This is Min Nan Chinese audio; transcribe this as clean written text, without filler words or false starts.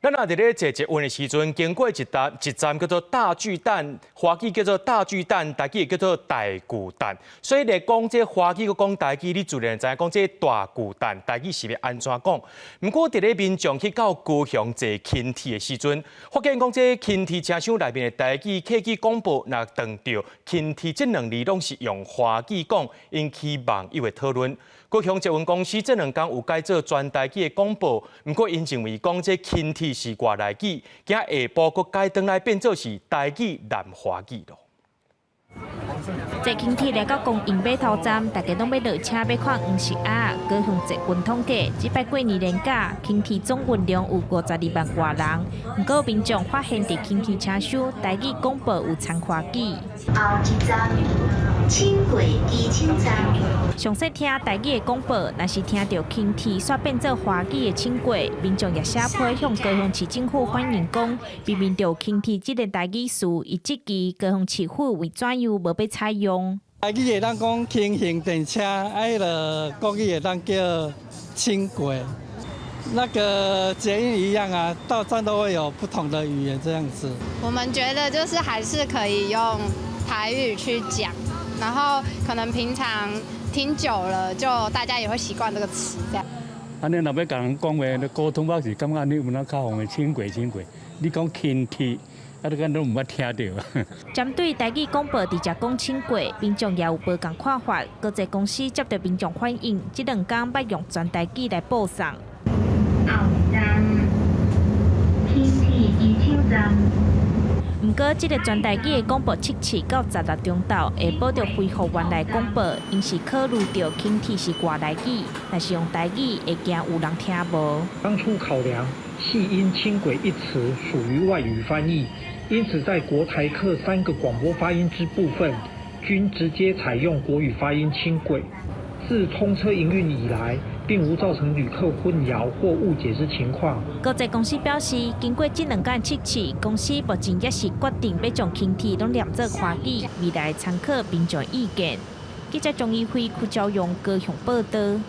咱若佇咧坐捷運的時陣，經過一站一站叫做大巨蛋，華語叫做大巨蛋，台語叫做大巨蛋。所以來講這華語閣講台語，你自然知影講這大巨蛋台語是欲按怎講。毋過佇咧民眾去到高雄坐輕鐵的時陣，發現講這輕鐵車廂內面的台語客語廣播，若撞著輕鐵這兩字攏是用華語講，引起網友的討論。高雄捷運公司這兩工有改做全台語的廣播，毋過𪜶認為講這輕鐵是外來語，驚下晡閣改轉來變做是台語南華語囉。坐輕鐵來到公營碼頭站，大家攏欲落車欲看黃色鴨。高雄捷運統計，這擺過年連假，輕鐵總運量有52萬外人。毋過民眾發現佇輕鐵車廂台語廣播有摻華語。後一站，輕軌機場站。詳細聽台語的廣播，若是聽著輕鐵煞變做華語的輕軌，民眾也寫批向高雄市政府反映講，明明著有輕鐵這个台語詞，伊質疑高雄市府為怎樣無欲採用。台語會當講輕型電車，啊，彼个國語會當叫輕軌。那個捷運一樣啊，到站都會有不同的語言這樣子。我們覺得就是還是可以用台語去講，然後可能平常聽久了，就大家也會習慣這個詞這樣。按呢若欲共人講話，溝通我是感覺按呢有哪較方便，輕軌輕軌。你講輕鐵，啊，你敢攏毋捌聽著。針對台語廣播直接講輕軌，民眾也有無仝看法。高捷公司接著民眾反映，這兩工欲用全台語來播送。後一站，輕鐵機場站。毋過，這个全台語的廣播測試到十六中晝，下晡就恢復原來廣播。𪜶是考慮著輕鐵是外來語，若是用台語會驚有人聽無。當初考量，係因輕軌一詞屬於外語翻譯，因此在國台客三個廣播發音之部分，均直接採用國語發音輕軌。自通車營運以來，並無造成旅客混淆或誤解之情況。高捷公司表示，經過這兩工測試，公司目前猶是決定欲將輕鐵攏念做華語，未來參考民眾意見。記者鍾怡輝、柯昭勇高雄報導。